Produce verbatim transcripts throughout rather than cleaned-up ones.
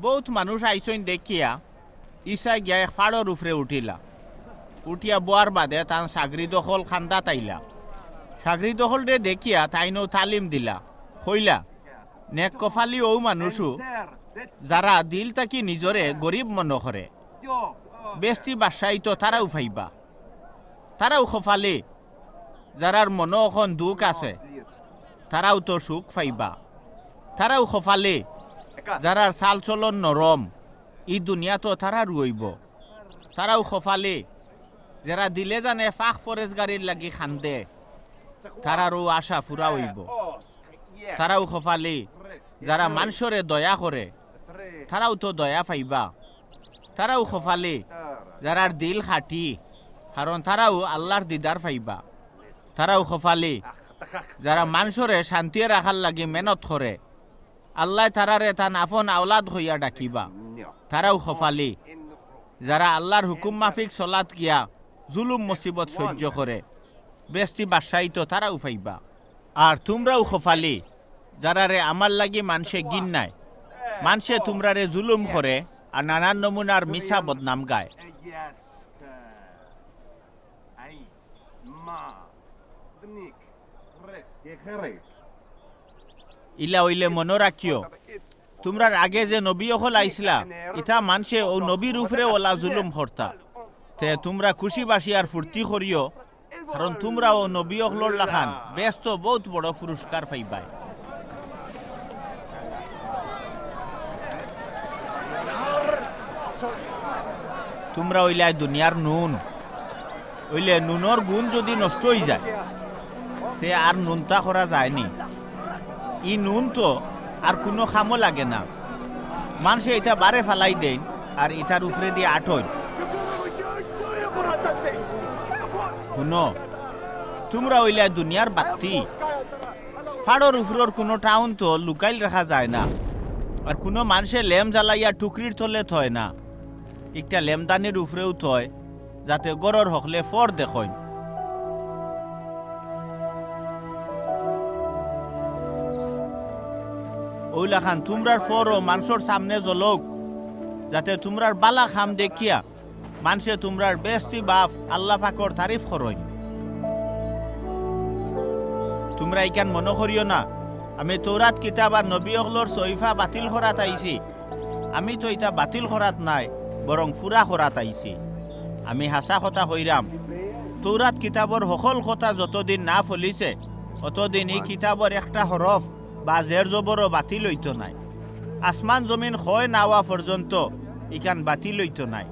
বউত মানুষ আইছইন দেখিয়া ইছা গিয়া এক ফাড়র উপরে উঠিলা। উঠিয়া বওয়ার বাদে তান সাগরিদ অকল কান্দাত আইলা। সাগরিদ অকলরে দেখিয়া তাইনও তালিম দিলা। কইলা, "নেক কপালি অউ মানুষউ, যারা দিল থাকি নিজরে গরিব মনো করে, বেহেস্তি বাদশাইত তারাউ পাইবা।" তারাউ কপালি, যারার মনো অখন দুখ আছে, তারাউ তো সুখ পাইবা। তারাউ কপালি, যারার চালচলন নরম, ই দুনিয়াত তারারউ অইবো। তারাউ কপালি, যারা দিলে জানে পাক পরেজগারির লাগি কান্দে, তারারউ আশা পুরা অইবো। তারাউ কপালি, যারা মানষরে দয়া করে, তারাউ তো দয়া পাইবা। তারাউ কপালি, যারার দিল খাটি, কারণ তারাউ আল্লার দিদার পাইবা। তারাউ কপালি, যারা মানষরে শান্তিয়ে রাখার লাগি মেহনত করে, আল্লায় তারারে তান আপন আওলাদ কইয়া ডাকিবা। তারাউ কপালি, যারা আল্লার হুকুম মাফিক চলাত গিয়া জুলুম মুসিবত সইজ্য করে, বেহেস্তি বাদশাইত তারাউ পাইবা। আর তুমরাউ কপালি, যারারে আমার লাগি মানষে ঘিন্নায়, মানষে তুমরারে জুলুম করে আর নানান নমুনার মিছা বদনাম গায়। ইলা অইলে মনো রাখিও, তুমরার আগে যে নবী অকল আইছলা, ইতা মানষে অউ নবীর উপরে অলা জুলুম করতা। তে তুমরা খুশি বাসি আর ফুর্তি করিও, কারণ তুমরাও নবী অকলর লাখান বেহেস্তো বউত বড় পুরস্কার পাইবায়। তুমরা অইলায় দুনিয়ার নুন। অইলে নুনর গুণ যুদি নষ্ট অইযায়, তে আর নুনতা করা যায়নি। ই নুন তো আর কুনু কামো লাগে না। মানষে ইতা বারে ফালাই দেইন আর ইতার উপরেদি আটইন। হুনো, তুমরা অইলায় দুনিয়ার বাত্তি। ফাড়র উপরর কুনু টাউন তো লুকাইল রাখা যায় না, আর কুনু মানষে লেম জ্বালাইয়া টুকরির তলে থয় না। একটা লেমদানির উপরেউ থয়, যাতে ঘরর হকলে ফর দেখইন। অউলাখান তুমরার ফরও মানষর সামনে জ্বলউক, যাতে তুমরার বালা কাম দেখিয়া মানষে তুমরার বেহেস্তি বাপ আল্লা পাকর তারিফ করইন। তুমরা ইখান মনো করিও না, আমি তৌরাত কিতাব আর নবী অকলর সহিফা বাতিল করাত আইছি। আমি তো ইতা বাতিল করাত নায়, বরং পুরা করাত আইছি। আমি হাছা কথা কইরাম, তৌরাত কিতাবর হকল কথা যতদিন না ফলিছে, অতদিন ই কিতাবর একটা হরফ বা জের জবরও বাতিল অইতো নায়। আসমান জমিন ক্ষয় না অওয়া পর্যন্ত ইখান বাতিল অইতো নায়।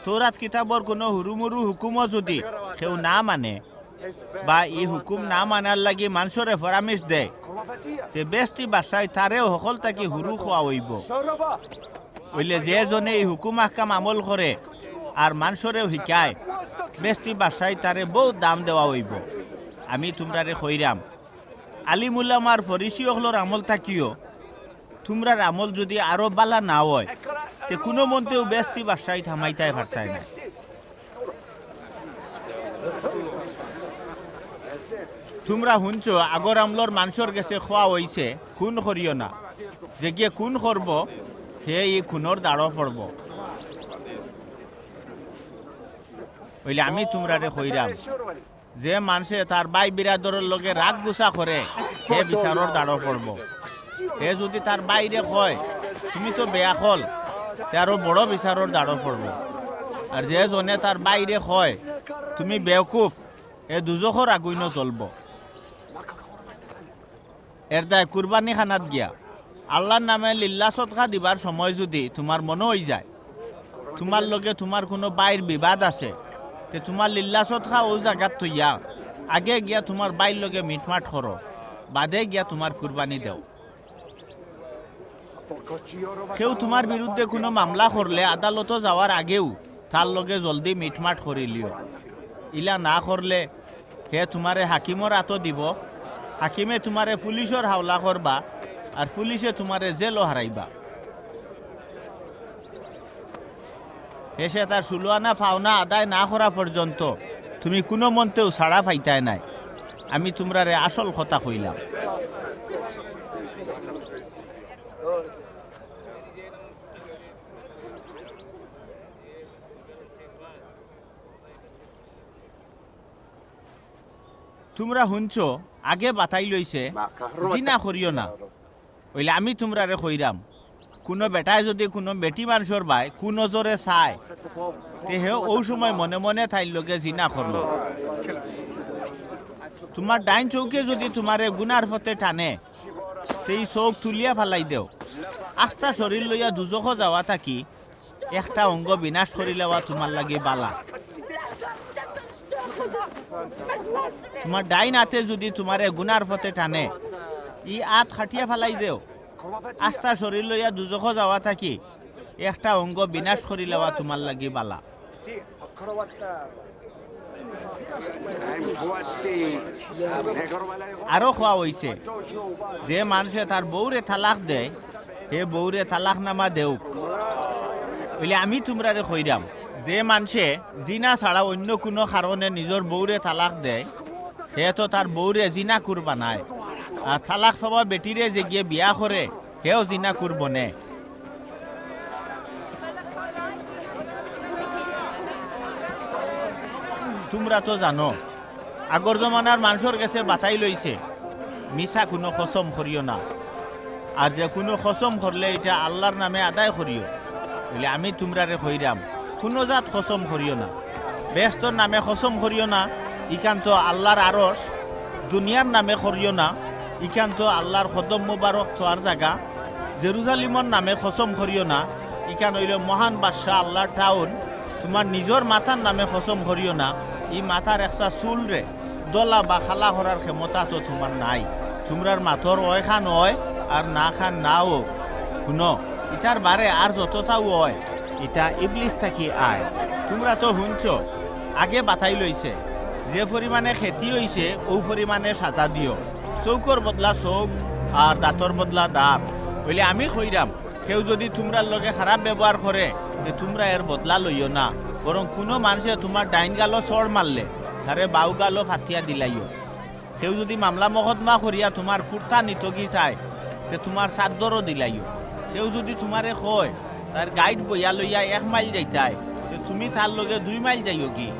তৌরাত কিতাবর কুনু হুরুমুরু হুকুমও যুদি কেউ না মানে, বা ই হুকুম না মানার লাগি মানষরে পরামিশ দেয়, তে বেহেস্তি বাদশায় তারেও হকল থাকি হুরু কওয়া অইবো। অইলে যে জনে ই হুকুম আহকাম আমল করে আর মানষরেও হিকায়, বেহেস্তি বাদশায় তারে বউত দাম দেওয়া অইবো। আমি তুমরারে কইরাম, আলিম উলামার ফরিসি অকলর আমল থাকিও তুমরার আমল যুদি আরো বালা না অয়, তে কুনু মন্তেউ বেহেস্তি বাদশাইত হামাইতায় পারতায় নায়। তুমরা হুনছো, আগর আমলর মানষর গেছে কওয়া অইছে, খুন করিও না। যেগিয়ে খুন করবো, হে ই খুনর দাড়ো পড়বো। অইলে আমি তুমরারে কইরাম, যে মানষে তার ভাই বিরাদরর লগে রাগ গুছা করে, হে বিচারর দাড়ো পড়বো। হে যুদি তার ভাইরে কয়, "তুমি তো বেআকল," তে আরো বড় বিচারর দাড়ো পড়বো। আর যে জনে তার ভাইরে কয়, "তুমি বেওকুফ," হে দুজখর আগুইনো জ্বলবো। এর দায় কুরবানি খানাত গিয়া আল্লার নামে লিল্লা সদকা দিবার সময় যুদি তুমার মনো অইযায় তুমার লগে তুমার কুনু ভাইর বিবাদ আছে, তে তুমার লিল্লা সদকা অউ জাগাত থইয়া আগে গিয়া তুমার ভাইর লগে মিটমাট করো, বাদে গিয়া তুমার কুরবানি দেও। কেউ তুমার বিরুদ্ধে কুনু মামলা করলে আদালতো যাওয়ার আগেউ তার লগে জলদি মিটমাট করিলিও। ইলা না করলে হে তুমারে হাকিমর আতো দিবো, হাকিমে তুমারে পুলিশর হাওলা করবা, আর পুলিশে তুমারে জেলো হারাইবা। হেষে তার ষুলো আনা পাওনা আদায় না করা পর্যন্ত তুমি কুনু মন্তেউ ছাড়া পাইতায় নায়। আমি তুমরারে আসল কথা কইলাম। তুমরা হুনছো, আগে বাতাইল অইছে, জিনা করিও না। অইলে আমি তুমরারে কইরাম, কুনু বেটায় যুদি কুনু বেটি মানষর বায় কুনজরে চায়, তে হে অউ সময় মনে মনে তাইর লগে জিনা করলো। তুমার ডাইন চউখে যুদি তুমারে গুনার পথে টানে, তে ই চউখ তুলিয়া ফালাই দেও। আস্তা শরীর লইয়া দুজখো যাওয়া থাকি একটা অঙ্গ বিনাশ করিলাওয়া তুমার লাগি বালা। তুমার ডাইন আতে যুদি তুমারে গুনার পথে টানে, ই আত কাটিয়া ফালাই দেও। আস্তা শরীর লইয়া দুজখো যাওয়া থাকি একটা অঙ্গ বিনাশ করিলাওয়া তুমার লাগি বালা। আরো কওয়া অইছে, যে মানষে তার বউরে তালাক দেয়, হে বউরে তালাকনামা দেউক। অইলে আমি তুমরারে কইরাম, যে মানষে জিনা ছাড়া অইন্য কুনু কারণে নিজর বউরে তালাক দেয়, হে তো তার বউরে জিনাকুর বানায়। আর তালাক পাওয়া বেটিরে যেগিয়ে বিয়া করে, হেও জিনাকুর বনে। তুমরা তো জানো, আগর জমানার মানষর গেছে বাতাইল অইছে, মিছা কুনু কসম করিও না। আর যে কুনু কসম করলে ইটা আল্লার নামে আদায় করিও। অইলে আমি তুমরারে কইরাম, কুনু জাত কসম করিও না। বেহেস্তর নামে কসম করিও না, ইখান তো আল্লার আরশ। দুনিয়ার নামে করিও না, ইখান তো আল্লার কদম মুবারক থওয়ার জাগা। জেরুজালিমর নামে কসম করিও না, ইখান অইলো মহান বাদশা আল্লার টাউন। তুমার নিজর মাথার নামে কসম করিও না, ই মাথার একটা চুলরে ধলা বা কালা করার ক্ষমতা তো তুমার নাই। তুমরার মাতর অয় খান অয় আর না খান না অউক। হুনো, ইতার বারে আর যততাউ অয়, ইতা ইবলিস থাকি আয়। তুমরা তো হুনছো, আগে বাতাইল অইছে, যে পরিমাণে খেতি অইছে, অউ পরিমাণে সাজা দিও। চউখর বদলা চউখ, আর দাঁতর বদলা দাঁত। অইলে আমি কইরাম, কেউ যুদি তুমরার লগে খারাপ ব্যবহার করে, তে তুমরা এর বদলা লইও না, বরং কুনু মানষে তুমার ডাইন গালো চড় মারলে, তারে বাউ গালো ফাতিয়া দিলাইও। কেউ যুদি মামলা মকদ্দমা করিয়া তুমার কুর্তা নিতগি চায়, তে তুমার চাদ্দরও দিলাইও। কেউ যুদি তুমারে কয়, তার গাড়িত বইয়া লইয়া এক মাইল যাইতায়, তে তুমি তার লগে দুই মাইল যাইওগি।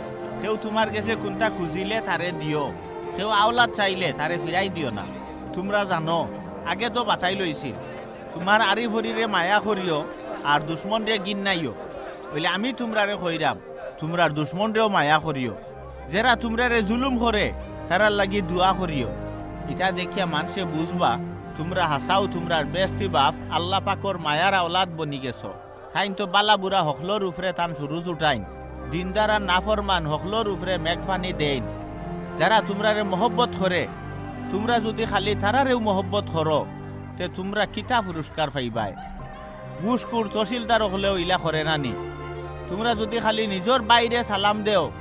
কেউ তুমার গেছে কুন্তা খুজিলে তারে দিও, কেউ আওলাদ চাইলে তারে ফিরাই দিও না। তুমরা জানো, আগে তো বাতাইল অইছিল, তুমার আরি-ফরিরে মায়া করিও, আর দুশমনরে ঘিন্নাইও। অইলে আমি তুমরারে কইরাম, তুমরার দুশমনরেও মায়া করিও। যেরা তুমরারে জুলুম করে, তারার লাগি দোয়া করিও। ইতা দেখিয়া মানষে বুঝবা, তুমরা হাছাউ তুমরার বেহেস্তি বাপ আল্লা পাকর মায়ার আওলাদ বনি গেছো। তাইন তো বালা-বুরা হকলর উপরে তান সুরুজ উঠাইন, দিনদার আর নাফরমান হকলর উপরে মেঘ-পানি দেইন। যারা তুমরারে মহব্বত করে, তুমরা যুদি খালি তারারেউ মহব্বত করো, তে তুমরা কিতা পুরস্কার পাইবায়? ঘুষখুর তহসিলদার অকলেও ইলা করে না নি? তুমরা যুদি খালি নিজর ভাইরে সালাম দেও,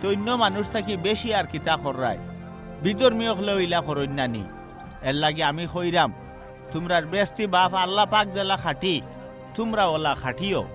তে অইন্য মানুষ থাকি বেশি আর কিতা কররায়? বিধর্মী অকলেও ইলা করইন না নি? এরলাগি আমি কইরাম, তুমরার বেহেস্তি বাপ আল্লা পাক যেলা খাঁটি, তুমরাও অলা খাঁটি অও।